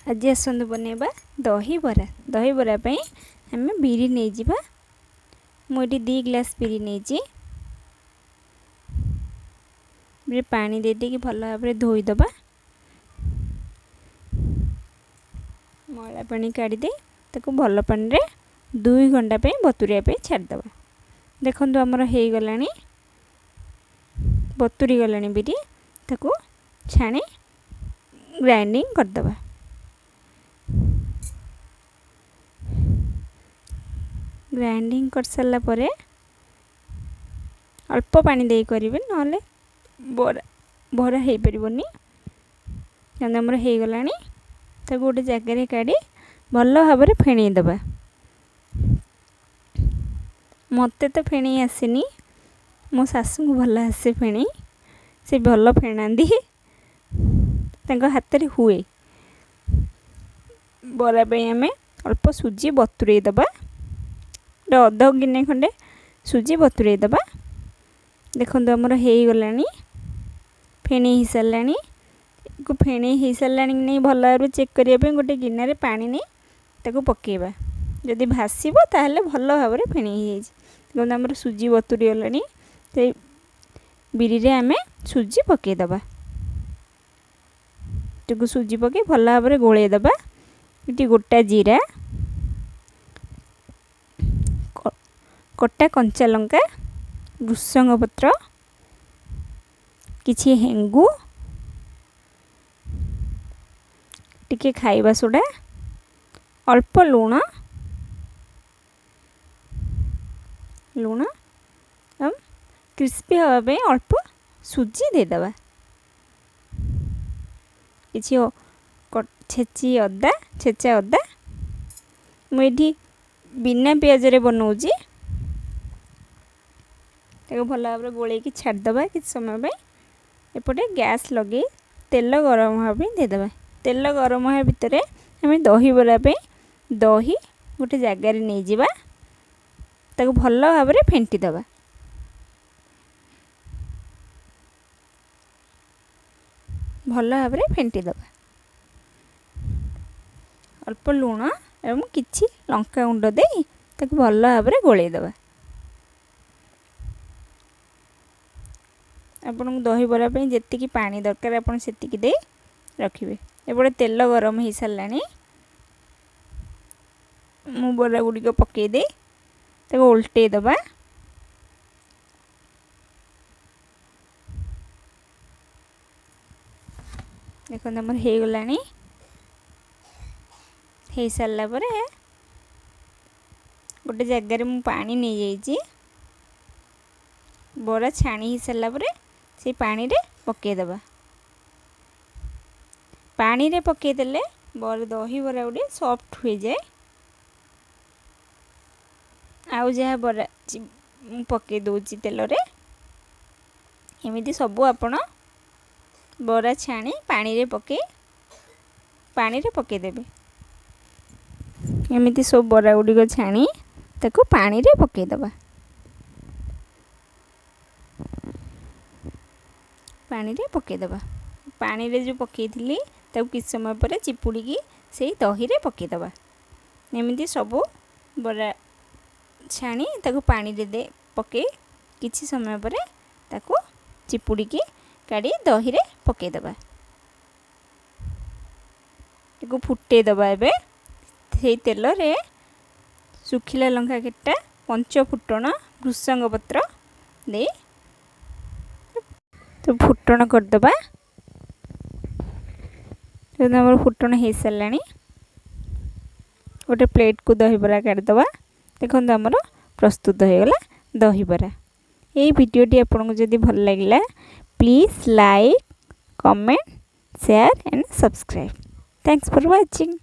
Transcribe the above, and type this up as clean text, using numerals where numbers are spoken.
ଆଜି ଆସନ୍ତୁ ବନେଇବା ଦହିବରା। ଦହିବରା ପାଇଁ ଆମେ ବିରି ନେଇଯିବା। ମୁଁ ଏଠି 2 ଗ୍ଲାସ୍ ବିରି ନେଇଛି। ପାଣି ଦେଇ ଦେଇକି ଭଲ ଭାବରେ ଧୋଇଦେବା। ମଇଳା ପାଣି କାଢ଼ିଦେଇ ତାକୁ ଭଲ ପାଣିରେ 2 ଘଣ୍ଟା ପାଇଁ ବତୁରିବା ପାଇଁ ଛାଡ଼ିଦେବା। ଦେଖନ୍ତୁ ଆମର ହେଇଗଲାଣି, ବତୁରି ଗଲାଣି ବିରି। ତାକୁ ଛାଣି ଗ୍ରାଇଣ୍ଡିଙ୍ଗ କରିଦେବା। ଗ୍ରାଇଣ୍ଡିଙ୍ଗ କରିସାରିଲା ପରେ ଅଳ୍ପ ପାଣି ଦେଇ କରିବେ, ନହେଲେ ବରା ହେଇପାରିବନି। କାରଣ ଆମର ହେଇଗଲାଣି। ତାକୁ ଗୋଟେ ଜାଗାରେ କାଢ଼ି ଭଲ ଭାବରେ ଫେଣେଇ ଦେବା। ମୋତେ ତ ଫେଣେଇ ଆସିନି, ମୋ ଶାଶୁଙ୍କୁ ଭଲ ଆସେ ଫେଣେଇ। ସେ ଭଲ ଫେଣାନ୍ତି, ତାଙ୍କ ହାତରେ ହୁଏ। ବରା ପାଇଁ ଆମେ ଅଳ୍ପ ସୁଜି ବତୁରେଇ ଦେବା। ଗୋଟେ ଅଧ ଗିନେ ଖଣ୍ଡେ ସୁଜି ବତୁରେଇ ଦେବା। ଦେଖନ୍ତୁ ଆମର ହେଇଗଲାଣି, ଫେଣେଇ ହେଇସାରିଲାଣି। ଏକୁ ଫେଣେଇ ହେଇସାରିଲାଣି କି ନାଇଁ ଭଲ ଭାବରେ ଚେକ୍ କରିବା ପାଇଁ ଗୋଟେ ଗିନାରେ ପାଣି ନେଇ ତାକୁ ପକାଇବା। ଯଦି ଭାସିବ ତାହେଲେ ଭଲ ଭାବରେ ଫେଣେଇ ହେଇଯାଇଛି। ଦେଖନ୍ତୁ ଆମର ସୁଜି ବତୁରି ଗଲାଣି। ସେଇ ବିରିରେ ଆମେ ସୁଜି ପକାଇଦେବା। ତାକୁ ସୁଜି ପକାଇ ଭଲ ଭାବରେ ଗୋଳେଇ ଦେବା। ଏଠି ଗୋଟା ଜିରା, କଟା କଞ୍ଚା ଲଙ୍କା, ଭୃସଙ୍ଗ ପତ୍ର, କିଛି ହେଙ୍ଗୁ, ଟିକେ ଖାଇବା ସୋଡ଼ା, ଅଳ୍ପ ଲୁଣ, ଲୁଣ ଆଉ କ୍ରିସ୍ପି ହେବା ପାଇଁ ଅଳ୍ପ ସୁଜି ଦେଇଦେବା। କିଛି ଛେଚି ଅଦା, ଛେଚା ଅଦା। ମୁଁ ଏଠି ବିନା ପିଆଜରେ ବନାଉଛି। ତାକୁ ଭଲ ଭାବରେ ଗୋଳେଇକି ଛାଡ଼ିଦେବା କିଛି ସମୟ ପାଇଁ। ଏପଟେ ଗ୍ୟାସ୍ ଲଗେଇ ତେଲ ଗରମ ହେବା ପାଇଁ ଦେଇଦେବା। ତେଲ ଗରମ ହେବା ଭିତରେ ଆମେ ଦହିବରା ପାଇଁ ଦହି ଗୋଟେ ଜାଗାରେ ନେଇଯିବା। ତାକୁ ଭଲ ଭାବରେ ଫେଣ୍ଟି ଦେବା। ଭଲ ଭାବରେ ଫେଣ୍ଟି ଦେବା। ଅଳ୍ପ ଲୁଣ ଏବଂ କିଛି ଲଙ୍କା ଗୁଣ୍ଡ ଦେଇ ତାକୁ ଭଲ ଭାବରେ ଗୋଳେଇ ଦେବା। ଆପଣଙ୍କୁ ଦହିବରା ପାଇଁ ଯେତିକି ପାଣି ଦରକାର ଆପଣ ସେତିକି ଦେଇ ରଖିବେ। ଏପଟେ ତେଲ ଗରମ ହେଇସାରିଲାଣି। ମୁଁ ବରା ଗୁଡ଼ିକ ପକାଇ ଦେଇ ତାକୁ ଓଲଟେଇ ଦେବା। ଦେଖନ୍ତୁ ଆମର ହେଇଗଲାଣି। ହେଇସାରିଲା ପରେ ଗୋଟେ ଜାଗାରେ ମୁଁ ପାଣି ନେଇଯାଇଛି। ବରା ଛାଣି ହେଇସାରିଲା ପରେ ସେଇ ପାଣିରେ ପକାଇଦେବା। ପାଣିରେ ପକାଇଦେଲେ ଦହିବରା ଗୁଡ଼ିଏ ସଫ୍ଟ ହୋଇଯାଏ। ଆଉ ଯାହା ବରା ମୁଁ ପକାଇ ଦେଉଛି ତେଲରେ। ଏମିତି ସବୁ ଆପଣ ବରା ଛାଣି ପାଣିରେ ପକାଇଦେବେ। ଏମିତି ସବୁ ବରା ଗୁଡ଼ିକ ଛାଣି ତାକୁ ପାଣିରେ ପକାଇଦେବା। ପାଣିରେ ପକାଇଦେବା। ପାଣିରେ ଯେଉଁ ପକାଇଥିଲି ତାକୁ କିଛି ସମୟ ପରେ ଚିପୁଡ଼ିକି ସେଇ ଦହିରେ ପକାଇଦେବା। ଏମିତି ସବୁ ବରା ଛାଣି ତାକୁ ପାଣିରେ ପକାଇ କିଛି ସମୟ ପରେ ତାକୁ ଚିପୁଡ଼ିକି କାଢ଼ି ଦହିରେ ପକାଇଦେବା। ତାକୁ ଫୁଟେଇଦେବା। ଏବେ ସେଇ ତେଲରେ ଶୁଖିଲା ଲଙ୍କା କେଟା, ପଞ୍ଚ ଫୁଟଣ, ଭୃସଙ୍ଗ ପତ୍ର ଦେଇ ତ ଫୁଟଣ କରିଦେବା। ଯଦି ଆମର ଫୁଟଣ ହେଇସାରିଲାଣି, ଗୋଟେ ପ୍ଲେଟ୍କୁ ଦହିବରା କାଢ଼ିଦେବା। ଦେଖନ୍ତୁ ଆମର ପ୍ରସ୍ତୁତ ହେଇଗଲା ଦହିବରା। ଏଇ ଭିଡ଼ିଓଟି ଆପଣଙ୍କୁ ଯଦି ଭଲ ଲାଗିଲା, please like, comment, share and subscribe. Thanks for watching.